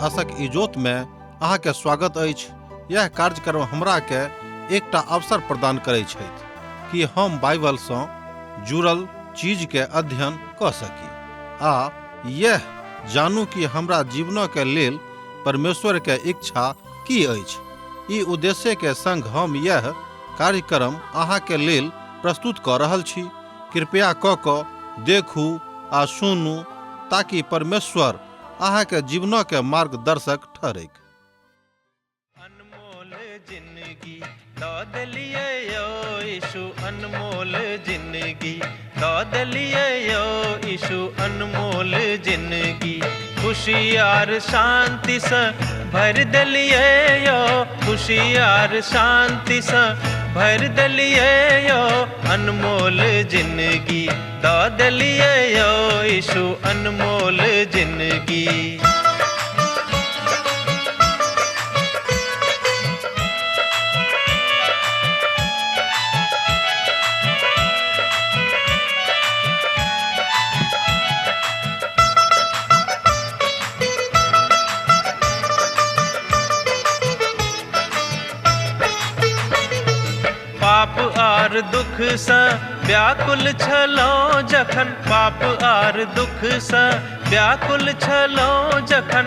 आशक इजोत में अहाँ के स्वागत अछि। यह कार्यक्रम हमरा के एकटा अवसर प्रदान करै छथि कि हम बाइबल सँ जुड़ल चीज के अध्ययन कऽ सकी आ यह जानू कि हमरा जीवन के लेल परमेश्वर के इच्छा की अछि। ई उद्देश्य के संग हम यह कार्यक्रम अहाँ के लेल प्रस्तुत कऽ रहल छी। कृपया कऽ कऽ देखू आ सुनू ताकि परमेश्वर अहाँ के जीवन के मार्गदर्शक ठहरैक। अनमोल जिंदगी दऽ देलियै यौ यीशु, अनमोल जिंदगी दऽ देलियै यौ यीशु, अनमोल जिंदगी खुशी आर शांतिसँ भरि देलियै यौ, खुशी आर शांतिसँ भरि देलियै यौ, अनमोल जिंदगी दऽ देलियै यौ यीशु, अनमोल जिंदगी। पाप आर दुख सँ व्याकुल छलहुँ जखन, पाप आर दुख सँ व्याकुल छलहुँ जखन,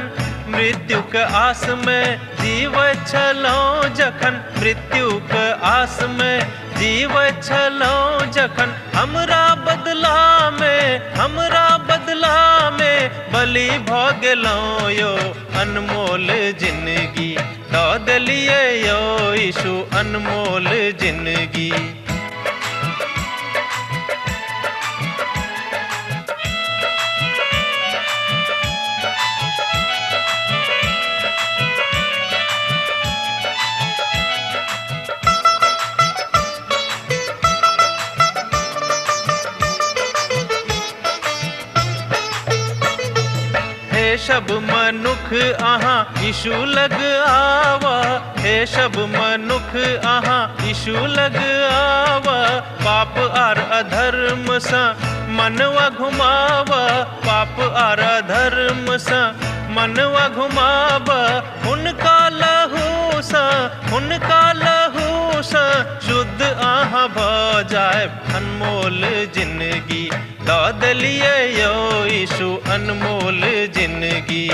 मृत्युक आस में जीवैत छलहुँ जखन, मृत्युक आस में जीवैत छलहुँ जखन, हमरा बदला में, हमरा बदला में बलि भऽ गेलहुँ यौ, अनमोल जिंदगी दऽ देलियै यौ यीशु, अनमोल जिंदगी। हे सब मनुख अहाँ यीशु लग आवा, हे सब मनुख अहाँ यीशु लग आवा, पाप आर अधर्म सँ मनवा घुमावा, पाप आर अधर्म सँ मनवा घुमावा, हुनका लहू सँ, हुनका लहू सँ शुद्ध अहाँ भऽ जायब, अनमोल जिंदगी दऽ देलियै यौ यीशु, अनमोल जिंदगी।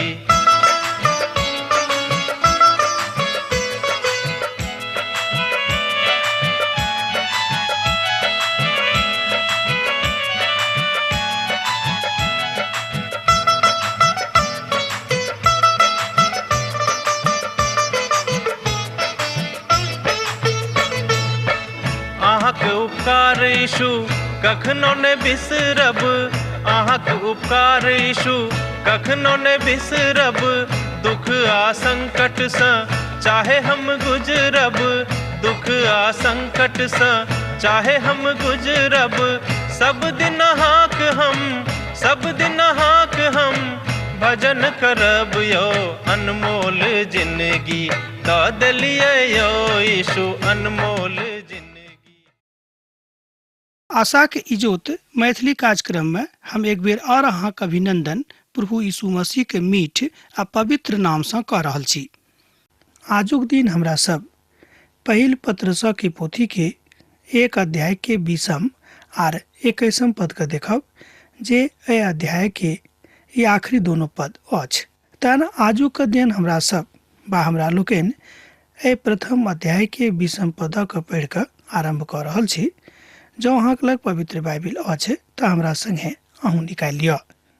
अहाँके उपकार यीशु कखनो ने बिसरब, अहाँके उपकार यीशु कखनो ने बिसरब, दुख आ संकट सँ चाहे हम गुजरब, दुख आ संकट सँ चाहे हम गुजरब, सब दिन अहाँक हम, सब दिन अहाँक हम भजन करब यौ, अनमोल जिंदगी दऽ देलियै यौ यीशु, अनमोल जिंदगी। आशाक इजोत मैथिली कार्यक्रम में हम एक बेर और अहाँक अभिनंदन प्रभु यीशु मसीह के मीठ आ पवित्र नाम सँ कऽ रहल छी। आजुक दिन हमरा सब पहिल पत्रस के पोथी के 1 अध्याय के 20 आर 21 पद के देखब, जे एहि अध्याय के ई आखिरी दोनों पद अछि। तहन आजुक दिन हमरा सब बा हमरा लोकनि एहि प्रथम अध्याय के 20 पद के पढ़ि कऽ आरम्भ कऽ रहल छी। जँ अहाँके लग पवित्र बाइबिल अछि तऽ हमरा संगे अहूँ निकालि लिअ।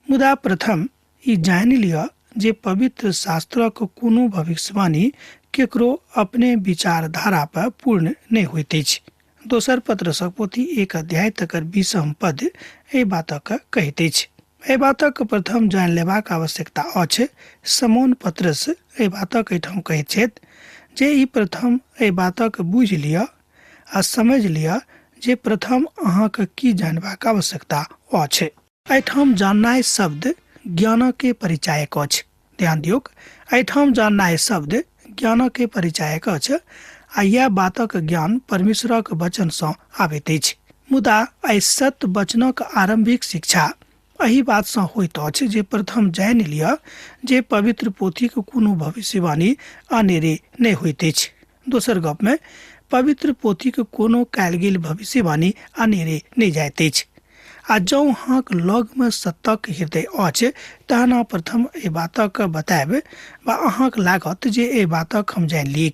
मुदा प्रथम ई जानि लिअ जे पवित्र शास्त्रक कोनो भविष्यवाणी केकरो अपने विचारधारा पर पूर्ण नहि होइत अछि। दोसर पत्रसक पोथी 1 अध्याय तकर 20 पद एहि बातक कहैत अछि। एहि बातक प्रथम जानि लेबाक आवश्यकता अछि। समोन पत्रस एहि बातक एहिठाम कहैत छथि जे ई प्रथम एहि बातक बुझि लिअ आ समझि लिअ जे प्रथम अहाँके की जानबाक आवश्यकता अछि। एहिठाम जाननाइ शब्द ज्ञानके परिचायक अछि। ध्यान दियौक, एहिठाम जाननाइ शब्द ज्ञानके परिचायक अछि आ यैह बातक ज्ञान परमेश्वरक वचन सँ आबैत अछि। मुदा एहि सत्य वचनक आरंभिक शिक्षा एहि बातसँ होइत अछि जे प्रथम जानि लिअ जे पवित्र पोथीक कोनो भविष्यवाणी अनेरे नहि होइत अछि। दोसर गपमे पवित्र पोथीक कोनो कयल गेल भविष्यवाणी अनेरे नहि जाइत अछि। आ जँ अहाँक लगमे सत्यक हृदय अछि तहन प्रथम एहि बातक बतायब वा अहाँक लागत जे एहि बातक हम जानि ली।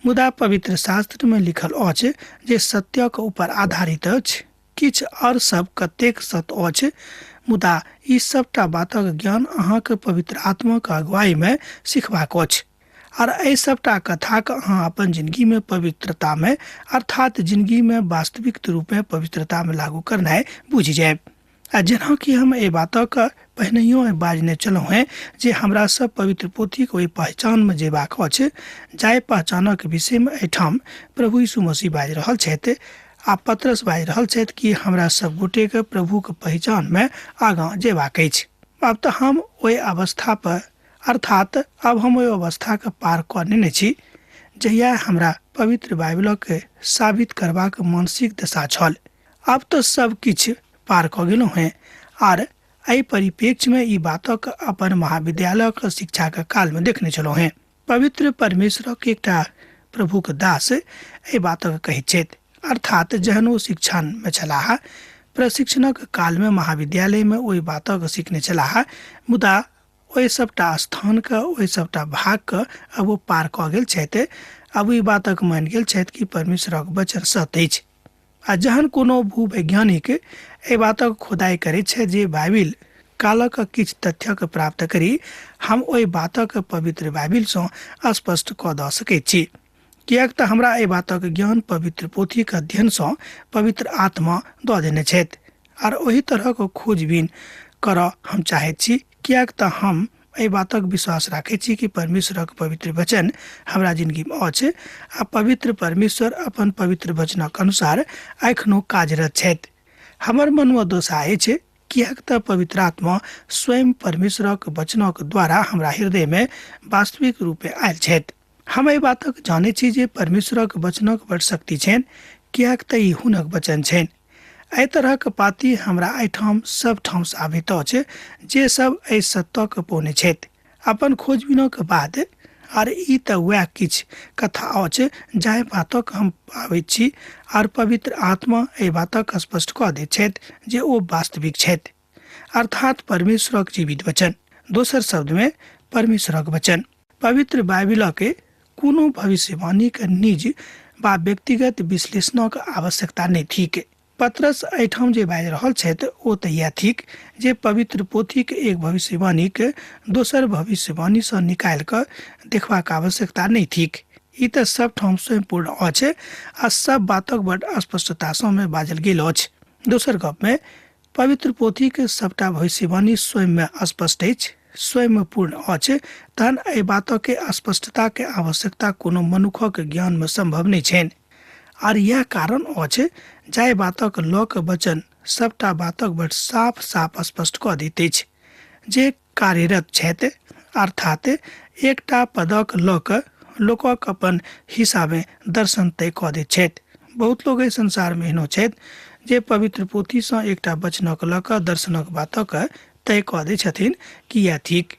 मुदा पवित्र शास्त्रमे लिखल अछि जे सत्यक ऊपर आधारित अछि। किछु आओर सब कतेक सत्य अछि, मुदा ई सबटा बातक ज्ञान अहाँके पवित्र आत्माक अगुवाईमे सिखबाक अछि। आर एहि सबटा कथाक अहाँ अपन जिंदगीमे पवित्रतामे अर्थात जिंदगीमे वास्तविक रूपमे पवित्रतामे लागू करनाइ बुझि जायब। आ जेनाकि हम एहि बातक पहिनहियो बाजने छलहुँ हेँ जे हमरा सब पवित्र पोथीक ओहि पहचानमे जेबाक अछि जाहि पहचानक विषयमे एहिठाम प्रभु यीशु मसीह बाजि रहल छथि आ पतरस बाजि रहल छथि कि हमरा सब गोटेके प्रभुक पहचानमे आगाँ जेबाक अछि। आब तऽ हम ओहि अवस्था पर अर्थात अब हम ओहि अवस्थाके पार कऽ नेने छी जहिया हमरा पवित्र बाइबलके साबित करबाक मानसिक दशा छल। आब तऽ सब किछु पार कऽ गेलहुँ हेँ। आर एहि परिप्रेक्ष्यमे ई बातक अपन महाविद्यालयक शिक्षाक कालमे देखने छलहुँ हेँ। पवित्र परमेश्वरक एकटा प्रभुक दास एहि बातक कहैत छथि, अर्थात जहन ओ शिक्षणमे छलाह, प्रशिक्षणक कालमे महाविद्यालयमे ओहि बातक सीखने छलाह, मुदा ओहि सबटा स्थानके ओहि सबटा भागके अब ओ पार कऽ गेल छथि। अब ई बातक मानि गेल छथि कि परमेश्वरक वचन सत्य अछि। आ जहन कोनो भूवैज्ञानिक एहि बातक खोदाइ करैत छथि जे बाइबिल कालक किछु तथ्यक प्राप्त करी हम ओहि बातक पवित्र बाइबिलसँ स्पष्ट कऽ दऽ सकैत छी, किएक तऽ हमरा एहि बातक ज्ञान पवित्र पोथीक अध्ययनसँ पवित्र आत्मा दऽ देने छथि। आर ओहि तरहक खोजबीन करऽ हम चाहैत छी, किएक तऽ हम एहि बातक विश्वास राखैत छी कि परमेश्वरक पवित्र वचन हमरा जिंदगीमे अछि आ पवित्र परमेश्वर अपन पवित्र वचनक अनुसार एखनो कार्यरत छथि। हमर मनमे दोषा अछि, किएक तऽ पवित्र आत्मा स्वयं परमेश्वरक वचनक द्वारा हमरा हृदयमे वास्तविक रूपे आयल छथि। हम एहि बातक जानैत छी जे परमेश्वरक वचनक बड़ शक्ति छनि, किएक तऽ ई हुनक वचन छनि। एहि तरहक पाती हमरा एहिठाम सब ठामसँ आबैत अछि जे सब एहि सत्यक पौने छथि अपन खोजबीनक बाद। आर ई तऽ वएह किछु कथा अछि जाहि बातक हम पाबैत छी आर पवित्र आत्मा एहि बातक स्पष्ट कऽ दैत छथि जे ओ वास्तविक छथि, अर्थात परमेश्वरक जीवित वचन। दोसर शब्दमे परमेश्वरक वचन पवित्र बाइबिलक कोनो भविष्यवाणीक निज वा व्यक्तिगत विश्लेषणक आवश्यकता नहि थिक। पतरस एहिठाम जे बाजि रहल छथि ओ तऽ इएह थिक जे पवित्र पोथीक एक भविष्यवाणीक दोसर भविष्यवाणीसँ निकालि कऽ देखबाक आवश्यकता नहि थिक। ई तऽ सब ठाम स्वयं पूर्ण अछि आ सब बातक बड स्पष्टतासँ मे बाजल गेल अछि। दोसर गपमे पवित्र पोथीक सबटा भविष्यवाणी स्वयंमे स्पष्ट अछि, स्वयंमे पूर्ण अछि, तहन एहि बातके स्पष्टताके आवश्यकता कोनो मनुखक ज्ञानमे सम्भव नहि छनि। आर इएह कारण अछि जाहि बातक लऽ कऽ वचन सबटा बातक बड साफ साफ स्पष्ट कऽ दैत अछि जे कार्यरत छथि, अर्थात एकटा पदक लऽ कऽ लोकक अपन हिसाबे दर्शन तय कऽ दैत छथि। बहुत लोक एहि संसारमे एहनो छथि जे पवित्र पोथीसँ एकटा वचनक लऽ कऽ दर्शनक बातक तय कऽ दै छथिन कि इएह थिक।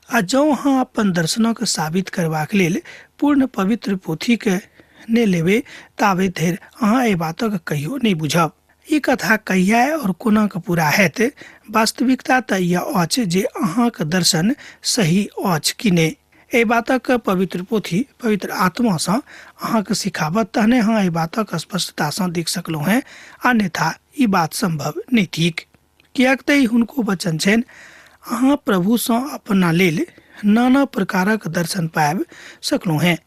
आ जँ अहाँ अपन दर्शनक साबित करबाक लेल पूर्ण पवित्र पोथीके नहि लेबै ताबे धरि अहाँ एहि बातक कहियो नहि बुझब। ई कथा कहिया और कोना के पूरा हैत, वास्तविकता तऽ यह अछि जे अहाँक दर्शन सही अछि कि नहि। एहि बातक पवित्र पोथी पवित्र आत्मासँ अहाँके सिखाबत तहने अहाँ एहि बातक स्पष्टतासँ देख सकलहुँ हेँ, अन्यथा ई बात सम्भव नहि थिक। किएक तऽ ई हुनको वचन छनि, अहाँ प्रभुसँ अपना लेल नाना प्रकारक दर्शन पाबि सकलहुँ हेँ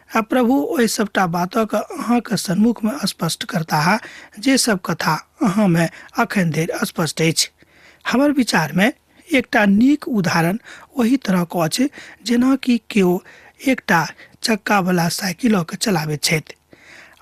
आ प्रभु ओहि सबटा बातक अहाँके सन्मुखमे स्पष्ट करताह जे सब कथा अहाँमे अखन धरि स्पष्ट अछि। हमर विचारमे एकटा नीक उदाहरण ओहि तरहक अछि जेना कि केओ एकटा चक्कावला साइकिलके चलाबैत छथि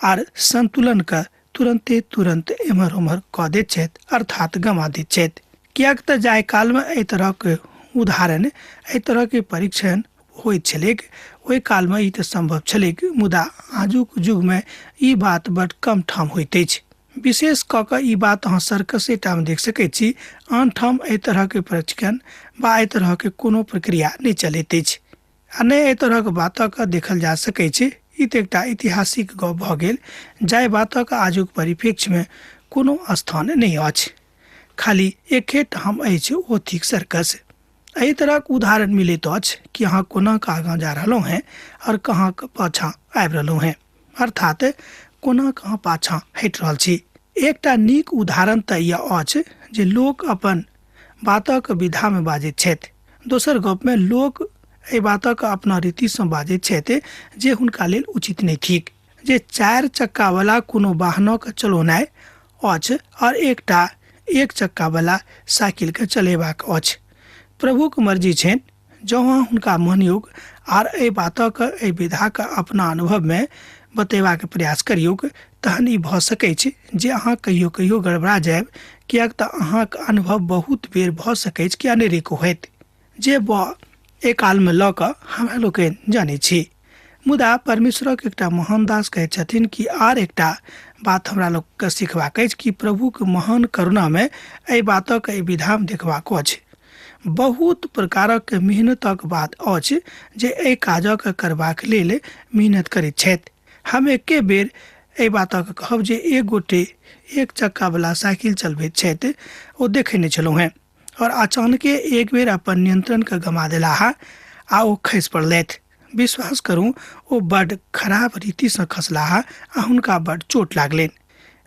आर संतुलनके तुरन्ते तुरन्त एम्हर ओम्हर कऽ दैत छथि, अर्थात गमा दैत छथि। किएक तऽ जाहि कालमे एहि तरहक उदाहरण एहि तरहके परीक्षण होइत छलैक ओहि कालमे ई तऽ सम्भव छलैक, मुदा आजुक युगमे ई बात बड कम ठाम होइत अछि। विशेष कऽ कऽ ई बात अहाँ सर्कसेटामे देख सकैत छी। आन ठाम एहि तरहके प्रशिक्षण वा एहि तरहके कोनो प्रक्रिया नहि चलैत अछि आ नहि एहि तरहक बातक देखल जा सकैत छै। ई तऽ एकटा ऐतिहासिक गप भऽ गेल जाहि बातक आजुक परिप्रेक्ष्यमे कोनो स्थान नहि अछि। खाली एके ठाम अछि, ओ थिक सर्कस। एहि तरहक उदाहरण मिलैत अछि कि अहाँ कोना कऽ आगाँ जा रहलहुँ हेँ आओर कहाँ पाछाँ आबि रहलहुँ हेँ, अर्थात कोना कहाँ पाछाँ हटि रहल छी। एकटा नीक उदाहरण तऽ यह अछि जे लोक अपन बातक विधामे बाजैत छथि। दोसर गपमे लोक एहि बातक अपना रीतिसँ बाजैत छथि जे हुनका लेल उचित नहि थिक। जे 4 चक्कावला कोनो वाहनक चलौनाइ अछि आओर एकटा 1 चक्कावला साइकिलके चलेबाक अछि। प्रभुक मर्जी छनि, जँ अहाँ हुनका मानियौक आर एहि बातक एहि विधाक अपना अनुभवमे बतेबाक प्रयास करियौक, तहन ई भऽ सकैछ जे अहाँ कहियो कहियो गड़बड़ा जायब, किएक तऽ अहाँक अनुभव बहुत बेर भऽ सकैछ कि अनेरेक होयत, जे एहि कालमे लऽ कऽ हमरा लोकनि जानै छी। मुदा परमेश्वरक एकटा महान दास कहै छथिन कि आर एकटा बात हमरा लोकके सिखबाक अछि कि प्रभुक महान करुणामे एहि बातक एहि विधामे देखबाक अछि। बहुत प्रकारक मेहनतक बात अछि जे एहि काजक करबाक लेल मेहनत करैत छथि। हम एके बेर एहि बातक कहब जे एक गोटे 1 चक्कावला साइकिल चलबैत छथि, ओ देखै नहि छलहुँ हेँ और अचानके एक बेर अपन नियंत्रणके गमा देलाह आ ओ खसि पड़लथि। विश्वास करू, ओ बड्ड खराब रीतिसँ खसलाह आ हुनका बड्ड चोट लागलनि।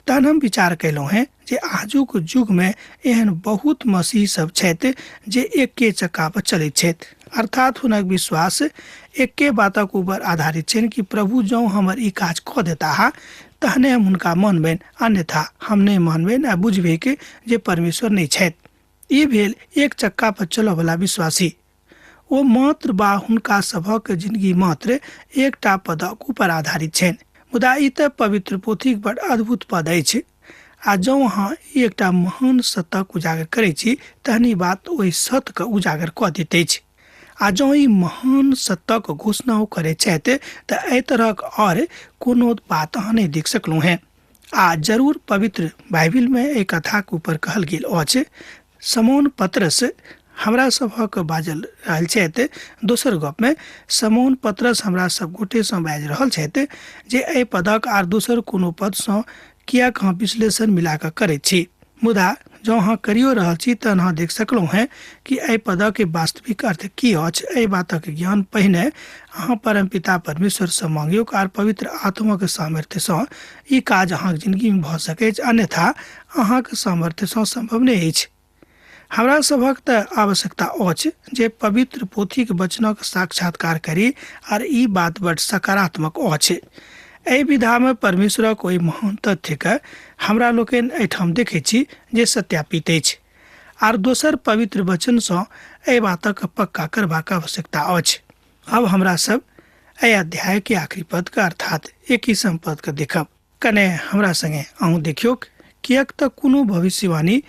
तहन हम विचार कयलहुँ हेँ जे आजुक युगमे एहन बहुत मसीह सब छथि जे एके चक्का पर चलैत छथि, अर्थात हुनक विश्वास एके बातक ऊपर आधारित छनि कि प्रभु जँ हमर ई काज कऽ देताह तहने हम हुनका मानबनि, अन्यथा हम नहि मानबनि आ बुझबै कि जे परमेश्वर नहि छथि। ई भेल 1 चक्का पर चलऽवला विश्वासी। ओ मात्र वा हुनका सभक जिंदगी मात्र एकटा पदक ऊपर आधारित छनि। मुदा ई तऽ पवित्र पोथीक बड़ अद्भुत पद अछि आ जँ अहाँ एकटा महान सतक उजागर करै छी तहन ई बात ओहि सतके उजागर कऽ दैत अछि। आ जँ ई महान सतक घोषणा ओ करै छथि तऽ एहि तरहक आओर कोनो बात अहाँ नहि देख सकलहुँ हेँ। आ जरूर पवित्र बाइबिलमे एहि कथाक ऊपर कहल गेल अछि। समौन पतरस हमरा सभक बाजल रहल छथि। दोसर गपमे समौन पतरस हमरा सब गोटेसँ बाजि रहल छथि जे एहि पदक आर दोसर कोनो पदसँ किएक अहाँ विश्लेषण मिला कऽ करैत छी। मुदा जँ अहाँ करियो रहल छी तहन अहाँ देख सकलहुँ हेँ कि एहि पदक वास्तविक अर्थ की अछि। एहि बातक ज्ञान पहिने अहाँ परमपिता परमेश्वरसँ मांगियौक आर पवित्र आत्माक सामर्थ्यसँ ई काज अहाँक जिंदगीमे भऽ सकैछ, अन्यथा अहाँक सामर्थ्यसँ सम्भव नहि अछि। हमरा सभक तऽ आवश्यकता अछि जे पवित्र पोथीक वचनक साक्षात्कार करी आर ई बात बड सकारात्मक अछि। एहि विधामे परमेश्वरक ओहि महान तथ्यके हमरा लोकनि एहिठाम देखै छी जे सत्यापित अछि आर दोसर पवित्र वचनसँ एहि बातक पक्का करबाक आवश्यकता अछि। अब हमरा सब एहि अध्याय के आखिरी पद के अर्थात 21 पद के देखब। कने हमरा संगे अहूँ देखियौक, किएक तऽ कोनो भविष्यवाणी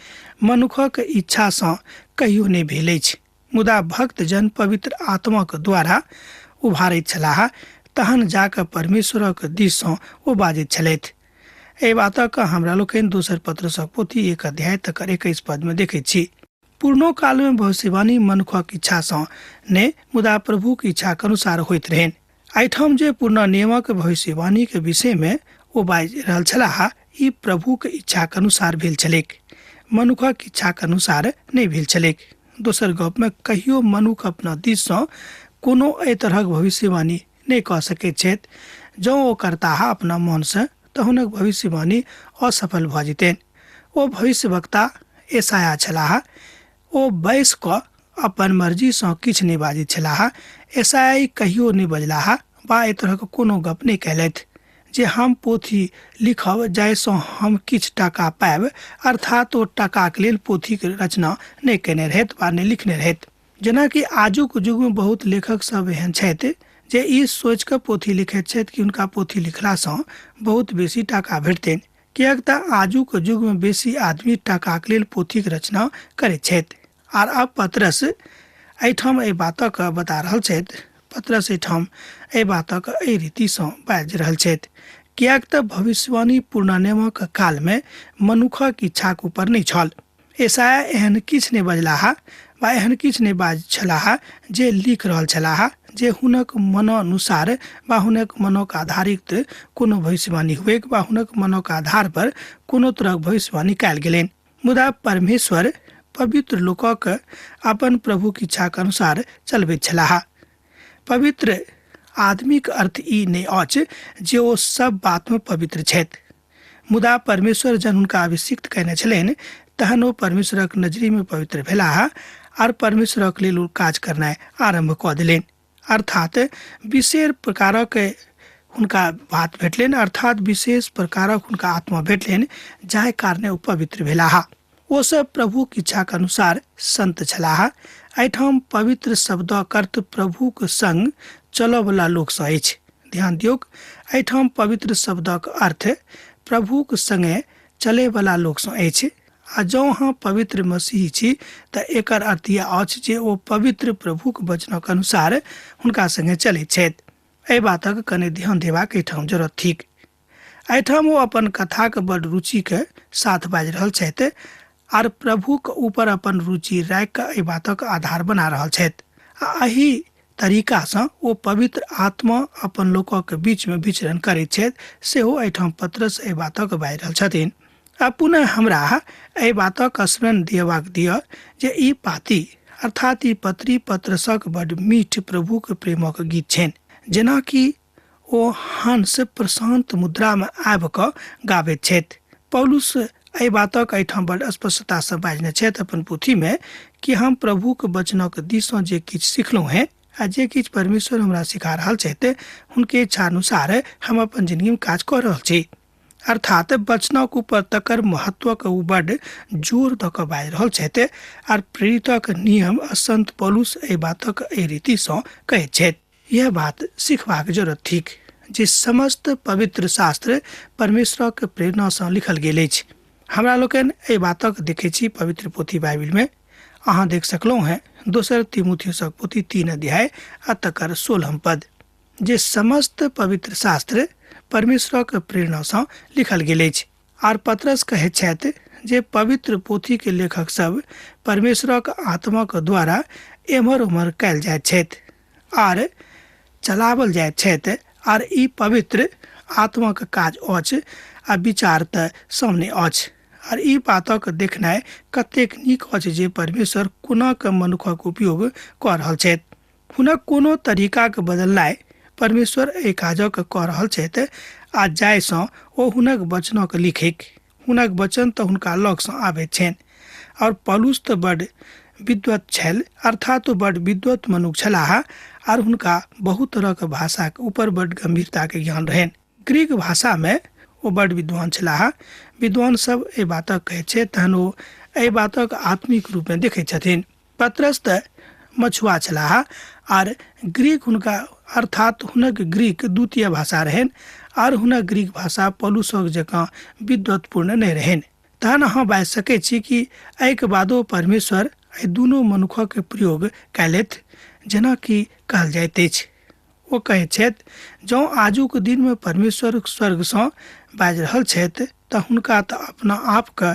मनुखक इच्छासँ कहियो नहि भेल अछि, मुदा भक्तजन पवित्र आत्माक द्वारा उभारैत छलाह, तहन जा कऽ परमेश्वरक दिससँ ओ बाजैत छलथि। एहि बातक हमरा लोकनि दोसर पत्रसक पोथी 1 अध्याय तकर 21 पदमे देखैत छी। पूर्णो कालमे भविष्यवाणी मनुखक इच्छासँ नहि, मुदा प्रभुक इच्छाक अनुसार होइत रहनि। एहिठाम जे पूर्ण नियमक भविष्यवाणीक विषयमे ओ बाजि रहल छलाह, ई प्रभुक इच्छाक अनुसार भेल छलैक, मनुखक इच्छाक अनुसार नहि भेल छलैक। दोसर गपमे कहियो मनुख अपना दिससँ कोनो एहि तरहक भविष्यवाणी नहि कऽ सकैत छथि। जँ ओ करताह अपना मनसँ तऽ हुनक भविष्यवाणी असफल भऽ जेतनि। ओ भविष्यवक्ता एसाया छलाह। ओ बैस कऽ अपन मर्जीसँ किछु नहि बाजैत छलाह। एसाया कहियो नहि बजलाह वा एहि तरहक कोनो गप नहि कयलथि जे हम पोथी लिखब जाहिसँ हम किछु टाका पायब, अर्थात ओ टाकाक लेल पोथीक रचना नहि कयने रहथि वा नहि लिखने रहथि। जेनाकि आजुक युगमे बहुत लेखक सब एहन छथि जे ई सोचि कऽ पोथी लिखैत छथि कि हुनका पोथी लिखलासँ बहुत बेसी टाका भेटतनि, किएक तऽ आजुक युगमे बेसी आदमी टाकाक लेल पोथीक रचना करैत छथि। आर अब पतरस एहिठाम एहि बातक बता रहल छथि। पतरस एहिठाम एहि बातक एहि रीतिसँ बाजि रहल छथि, किएक तऽ भविष्यवाणी पूर्णनियमक कालमे मनुखक इच्छाक ऊपर नहि छल। ईसाया एहन किछु नहि बजलाह वा एहन किछु नहि बाज छलाह जे लिख रहल छलाह जे हुनक मनोनुसार वा हुनक मनोक आधारित कोनो भविष्यवाणी हुएक वा हुनक मनोक आधार पर कोनो तरहक भविष्यवाणी कयल गेलनि। मुदा परमेश्वर पवित्र लोकक अपन प्रभुक इच्छाक अनुसार चलबैत छलाह। पवित्र आदमीक अर्थ ई नहि अछि जे ओ सब बातमे पवित्र छथि, मुदा परमेश्वर जहन हुनका अभिषिक्त कयने छलनि तहन ओ परमेश्वरक नजरीमे पवित्र भेलाह आर परमेश्वरक लेल ओ काज करनाइ आरम्भ कऽ देलनि। अर्थात विशेष प्रकारक हुनका बात भेटलनि, अर्थात विशेष प्रकारक हुनका आत्मा भेटलनि, जाहि कारणे ओ पवित्र भेलाह। ओ सब प्रभुक इच्छाक अनुसार संत छलाह। एहिठाम पवित्र शब्दक अर्थ प्रभुक संग चलऽवला लोकसँ अछि। ध्यान दियौक, एहिठाम पवित्र शब्दक अर्थ प्रभुक संगे चलैवला लोकसँ अछि। आ जँ अहाँ पवित्र मसीही छी तऽ एकर अर्थ इएह अछि जे ओ पवित्र प्रभुक वचनक अनुसार हुनका संगे चलैत छथि। एहि बातक कने ध्यान देबाक एहिठाम जरूरत थिक। एहिठाम ओ अपन कथाक बड रुचिके साथ बाजि रहल छथि आर प्रभुक ऊपर अपन रुचि राखि कऽ एहि बातक आधार बना रहल छथि आ एहि तरीकासँ ओ पवित्र आत्मा अपन लोकक बीचमे विचरण करैत छथि, सेहो एहिठाम पत्रस एहि बातक बाजि रहल छथिन। आ पुनः हमरा एहि बातक स्मरण दियबाक दिअ जे ई पाती अर्थात ई पत्री पत्रसक बड मीठ प्रभुक प्रेमक गीत छनि, जेनाकि ओ हंस प्रशांत मुद्रामे आबि कऽ गाबैत छथि। पौलुस एहि बातक एहिठाम बड स्पष्टतासँ बाजने छथि अपन पोथीमे कि हम प्रभुक वचनक दिससँ जे किछु सिखलहुँ हेँ आ जे किछु परमेश्वर हमरा सिखा रहल छथि हुनके इच्छानुसार हम अपन जिंदगीमे काज कऽ रहल छी। अर्थात वचनक ऊपर तकर महत्वक ओ बड जोर दऽ कऽ बाजि रहल छथि आर प्रेरितक नियम आ संत पौलुस एहि बातक एहि रीतिसँ कहैत छथि। यह बात सीखबाक जरूरत थिक जे समस्त पवित्र शास्त्र परमेश्वरक प्रेरणासँ लिखल गेल अछि। हमरा लोकनि एहि बातक देखै छी पवित्र पोथी बाइबिलमे। अहाँ देख सकलहुँ हेँ दोसर तिमुथियुसक पोथी 3 अध्याय आ तकर 16 पद, जे समस्त पवित्र शास्त्र परमेश्वरक प्रेरणासँ लिखल गेल अछि। आर पतरस कहैत छथि जे पवित्र पोथीके लेखक सब परमेश्वरक आत्माक द्वारा एम्हर ओम्हर कयल जाइत छथि आर चलावल जाइत छथि आर ई पवित्र आत्माक काज अछि आ विचार तऽ सामने अछि। आर ई बातक देखनाइ कतेक नीक अछि जे परमेश्वर कोना कऽ मनुखक उपयोग कऽ रहल छथि। हुनक कोनो तरीकाक बदलनाइ परमेश्वर एहि काजक कऽ रहल छथि आ जाहिसँ ओ हुनक वचनक लिखिक हुनक वचन तऽ हुनका लगसँ आबैत छनि। और पौलुस तऽ बड विद्वत छल, अर्थात ओ बड विद्वत मनुख छलाह आर हुनका बहुत तरहक भाषाक ऊपर बड गंभीरताके ज्ञान रहनि। ग्रीक भाषामे ओ बड विद्वान छलाह। विद्वान सब एहि बातक कहैत छै, तहन ओ एहि बातक आत्मिक रूपमे देखैत छथिन। पतरस तऽ मछुआ छलाह आर ग्रीक हुनका अर्थात हुनक ग्रीक द्वितीय भाषा रहनि आर हुनक ग्रीक भाषा पौलुसक जकाँ विद्वत्पूर्ण नहि रहनि। तहन अहाँ बाजि सकै छी कि एहिके बादो परमेश्वर एहि दुनू मनुखक प्रयोग कयलथि, जेनाकि कहल जाइत अछि। ओ कहैत छथि, जँ आजुक दिनमे परमेश्वर स्वर्गसँ बाजि रहल छथि तऽ हुनका तऽ अपना आपके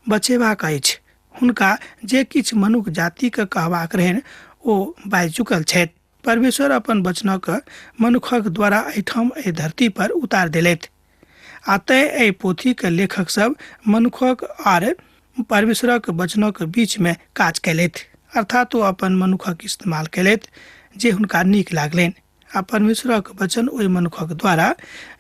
बचेबाक अछि। हुनका जे किछु मनुख जातिके कहबाक रहनि ओ बाजि चुकल छथि। परमेश्वर अपन वचनक मनुखक द्वारा एहिठाम एहि धरती पर उतार देलथि आ तेँ एहि पोथीके लेखक सब मनुखक आर परमेश्वरक वचनक बीचमे काज कयलथि, अर्थात ओ अपन मनुखक इस्तेमाल कयलथि जे हुनका नीक लागलनि आ परमेश्वरक वचन ओहि मनुखक द्वारा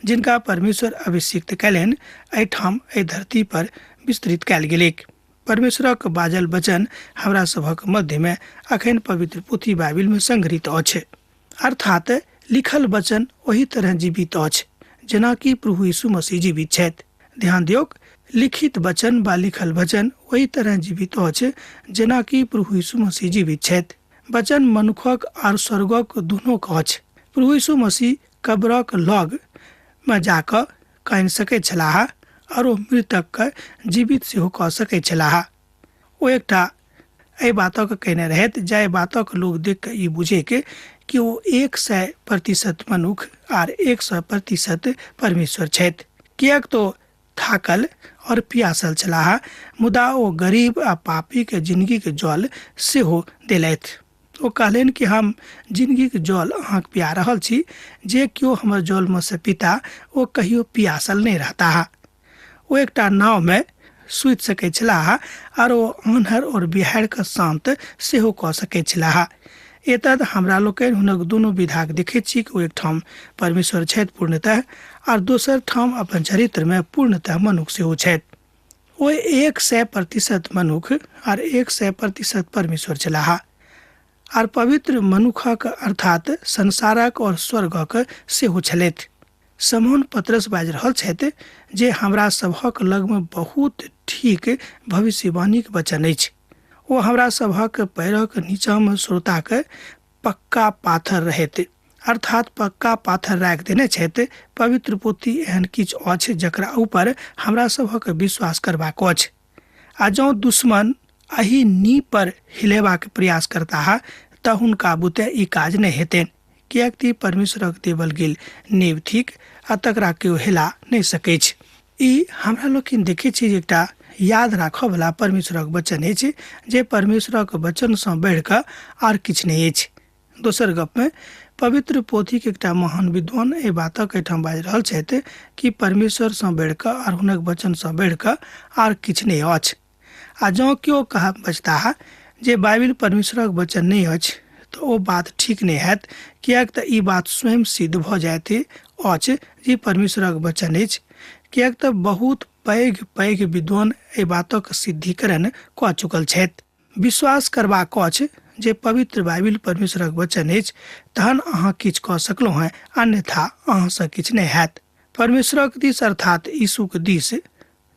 जिनका परमेश्वर अभिषिक्त कयलनि एहिठाम एहि धरती पर विस्तृत कयल गेलैक। परमेश्वरक बाजल वचन हमरा सभक मध्यमे अखन पवित्र पोथी बाइबिलमे संग्रहित अछि, अर्थात लिखल वचन ओहि तरह जीवित अछि जेनाकि प्रभु यीशु मसीह जीवित छथि। ध्यान दियौक, लिखित वचन वा लिखल वचन ओहि तरह जीवित अछि जेनाकि प्रभु यीशु मसीह जीवित छथि। वचन मनुखक आर स्वर्गक दुनूक अछि। प्रभु यीशु मसीह कब्रक लग मे जाकऽ कानि सकैत छलाह आर ओ मृतकके जीवित सेहो कऽ सकैत छलाह। ओ एकटा एहि बातक कहने रहथि जाहि बातक लोक देख कऽ ई बुझैक कि ओ 100% मनुख आर 100% परमेश्वर छथि। किएक तो थाकल और पियासल छलाह, मुदा ओ गरीब आ पापी के जिंदगी के जल सेहो देलथि। ओ कहलनि कि हम जिंदगी के जल अहाँके पिया रहल छी, जे केओ हमर जलमे से पीता ओ कहियो पियासल नहि रहता। ओ एकटा नावमे सुति सकैत छलाह आर ओ आन्हर और बिहाड़िके शान्त सेहो कऽ सकैत छलाह। एतद हमरा लोकनि हुनक दुनू विधाक देखैत छी कि ओ एकठाम परमेश्वर छथि पूर्णतः आर दोसर ठाम अपन चरित्रमे पूर्णतः मनुख सेहो छथि। ओ 100% मनुख आर 100% परमेश्वर छलाह आर पवित्र मनुखक अर्थात संसारक और स्वर्गक सेहो छलथि। समौन पतरस बाजि रहल छथि जे हमरा सभक लगमे बहुत ठीक भविष्यवाणीक वचन अछि। ओ हमरा सभक पैरक नीचाँमे श्रोताक पक्का पाथर रहैत, अर्थात पक्का पाथर राखि देने छथि। पवित्र पोथी एहन किछु अछि जकरा ऊपर हमरा सभक विश्वास करबाक अछि। आ जँ दुश्मन एहि नींव पर हिलेबाक प्रयास करताह तऽ हुनका बुते ई काज नहि हेतनि, किएक तऽ परमेश्वरक देवल गेल नींव थिक आ तकरा केओ हिला नहि सकैछ। ई हमरा लोकनि देखै छी जे एकटा याद राखऽवला परमेश्वरक वचन अछि, जे परमेश्वरक वचनसँ बढ़ि कऽ आर किछु नहि अछि। दोसर गपमे पवित्र पोथीके एकटा महान विद्वान एहि बातक एहिठाम बाजि रहल छथि कि परमेश्वरसँ बढ़ि कऽ आर हुनक वचनसँ बढ़ि कऽ आर किछु नहि अछि। आ जँ केओ कह बजताह जे बाइबिल परमेश्वरक वचन नहि अछि तऽ ओ बात ठीक नहि हैत, किएक तऽ ई बात स्वयं सिद्ध भऽ जाइत अछि जे परमेश्वरक वचन अछि, किएक तऽ बहुत पैघ पैघ विद्वान एहि बातक सिद्धिकरण कऽ चुकल छथि। विश्वास करबाक अछि जे पवित्र बाइबिल परमेश्वरक वचन अछि तहन अहाँ किछु कऽ सकलहुँ हेँ, अन्यथा अहाँसँ किछु नहि हैत। परमेश्वरक दिस अर्थात यीशुक दिस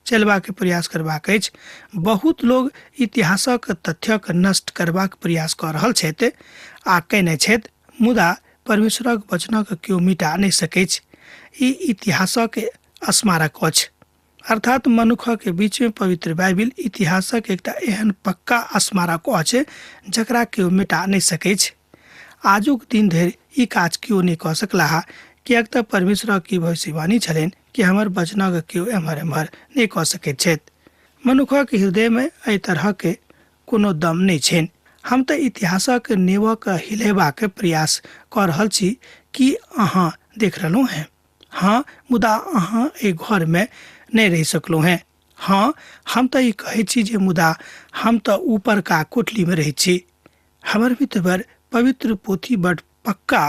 चलबाक प्रयास करबाक अछि। बहुत लोग इतिहासक तथ्यक नष्ट करबाक प्रयास कऽ रहल छथि आ कयने छथि, मुदा परमेश्वरक वचनक केओ मिटा नहि सकैछ। ई इतिहासक स्मारक अछि, अर्थात मनुखक बीचमे पवित्र बाइबिल इतिहासक एकटा एहन पक्का स्मारक अछि जकरा केओ मिटा नहि सकैछ। आजुक दिन धरि ई काज केओ नहि कऽ सकलाह, किएक तऽ परमेश्वरक की भविष्यवाणी छलनि कि हमर वचनक केओ एम्हर एम्हर नहि कऽ सकैत छथि। मनुखक हृदयमे एहि तरहके कोनो दम नहि छनि। हम तऽ इतिहासक नेवक हिलेबाक प्रयास कऽ रहल छी, की अहाँ देख रहलहुँ हेँ? हँ, मुदा अहाँ एहि घरमे नहि रहि सकलहुँ हेँ। हँ, हम तऽ ई कहै छी जे मुदा हम तऽ ऊपरका कोठलीमे रहै छी। हमर मित्रवर, पवित्र पोथी बड पक्का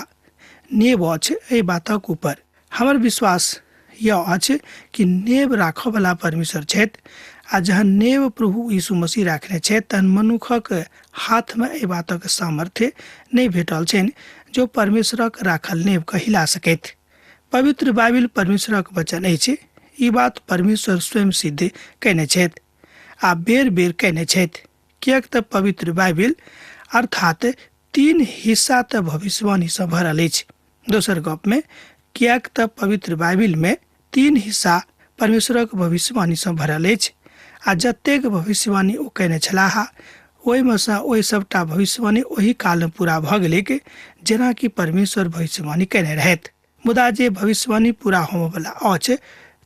नेब अछि एहि बातक ऊपर। हमर विश्वास यह अछि कि नेब राखऽवला परमेश्वर छथि आ जहन नेब प्रभु यीशु मसीह राखने छथि तहन मनुखक हाथमे एहि बातक सामर्थ्य नहि भेटल छनि जो परमेश्वरक राखल नेबके हिला सकथि। पवित्र बाइबिल परमेश्वरक वचन अछि। ई बात परमेश्वर स्वयं सिद्ध कयने छथि आ बेर बेर कयने छथि, किएक तऽ पवित्र बाइबिल अर्थात 3 हिस्सा तऽ भविष्यवाणीसँ भरल अछि। दोसर गपमे किएक तऽ पवित्र बाइबिलमे 3 हिस्सा परमेश्वरक भविष्यवाणीसँ भरल अछि आ जतेक भविष्यवाणी ओ कयने छलाह ओहिमे सँ ओहि सभटा भविष्यवाणी ओहि कालमे पूरा भऽ गेलैक जेनाकि परमेश्वर भविष्यवाणी कयने रहथि। मुदा जे भविष्यवाणी पूरा होमऽवला अछि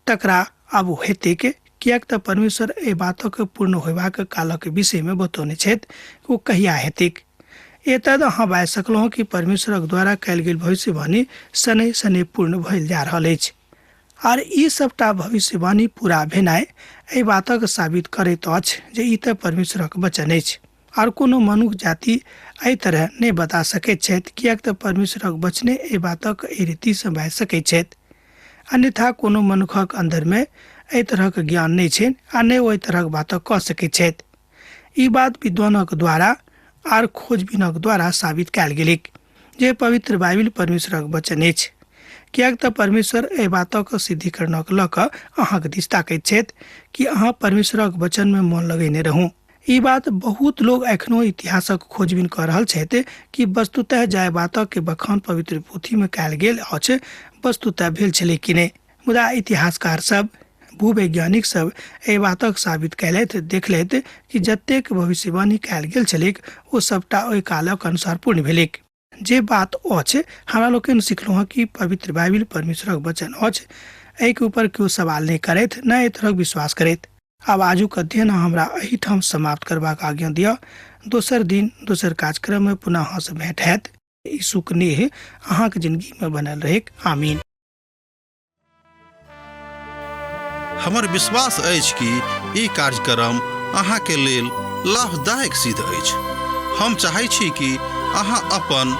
तकरा आब हेतैक, किएक तऽ परमेश्वर एहि बातक पूर्ण होयबाक कालक विषयमे बतौने छथि ओ कहिया हेतैक। एतद अहाँ बाजि सकलहुँ कि परमेश्वरक द्वारा कयल गेल भविष्यवाणी शनैः शनैः पूर्ण भेल जा रहल अछि। आर ई सभटा भविष्यवाणी पूरा भेनाइ एहि बातक साबित करैत अछि जे ई तऽ परमेश्वरक वचन अछि। आर कोनो मनुख जाति एहि तरह नहि बता सकैत छथि, किएक तऽ परमेश्वरक वचने एहि बातक एहि रीतिसँ बाजि सकैत छथि। अन्यथा कोनो मनुखक अन्दरमे एहि तरहक ज्ञान नहि छनि आ नहि ओहि तरहक बातक कऽ सकैत छथि। ई बात विद्वानक द्वारा आर खोजबीनक द्वारा साबित कयल गेलैक जे पवित्र बाइबिल परमेश्वरक वचन अछि, किएक तऽ परमेश्वर एहि बातक सिद्धिकरणक लऽ कऽ अहाँक दिस ताकैत छथि कि अहाँ परमेश्वरक वचनमे मन लगेने रहू। ई बात बहुत लोग एखनो इतिहासक खोजबीन कऽ रहल छथि कि वस्तुतः जाहि बातक के बखान पवित्र पोथीमे कयल गेल अछि वस्तुतः भेल छलै कि नहि। मुदा इतिहासकार सब, भूवैज्ञानिक सब एहि बातक साबित कयलथि, देखलथि कि जतेक भविष्यवाणी कयल गेल छलैक ओ सबटा ओहि कालक अनुसार पूर्ण भेलैक। जे बात अछि, हमरा लोकनि सिखलहुँ हँ कि पवित्र बाइबिल परमेश्वरक वचन अछि। एहिके ऊपर केओ सवाल नहि करथि, नहि एहि तरहक विश्वास करथि। आब आजुक अध्ययन हमरा एहिठाम समाप्त करबाक आज्ञा दिअ। दोसर दिन दोसर कार्यक्रममे पुनः अहाँसँ भेंट हैत। यीशुक नेह अहाँके जिंदगीमे बनल रहैक। आमीन। हमर विश्वास अछि कि ई कार्यक्रम अहाँके लेल लाभदायक सिद्ध अछि। हम चाहै छी कि अहाँ अपन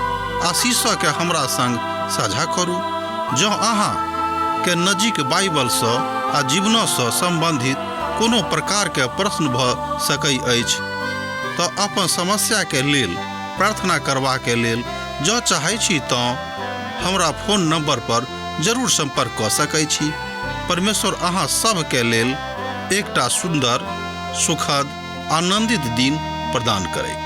आशीषके हमरा संग साझा करू। जँ अहाँ के नजीक बाइबलसँ आ जीवनसँ सम्बन्धित कोनो प्रकारके प्रश्न भऽ सकै अछि तऽ अपन समस्याके लेल प्रार्थना करबाके लेल जँ चाहै छी तँ हमरा फोन नंबर पर जरूर संपर्क कऽ सकै छी। परमेश्वर अहाँ सभके लेल एकटा सुन्दर, सुखद, आनंदित दिन प्रदान करैक।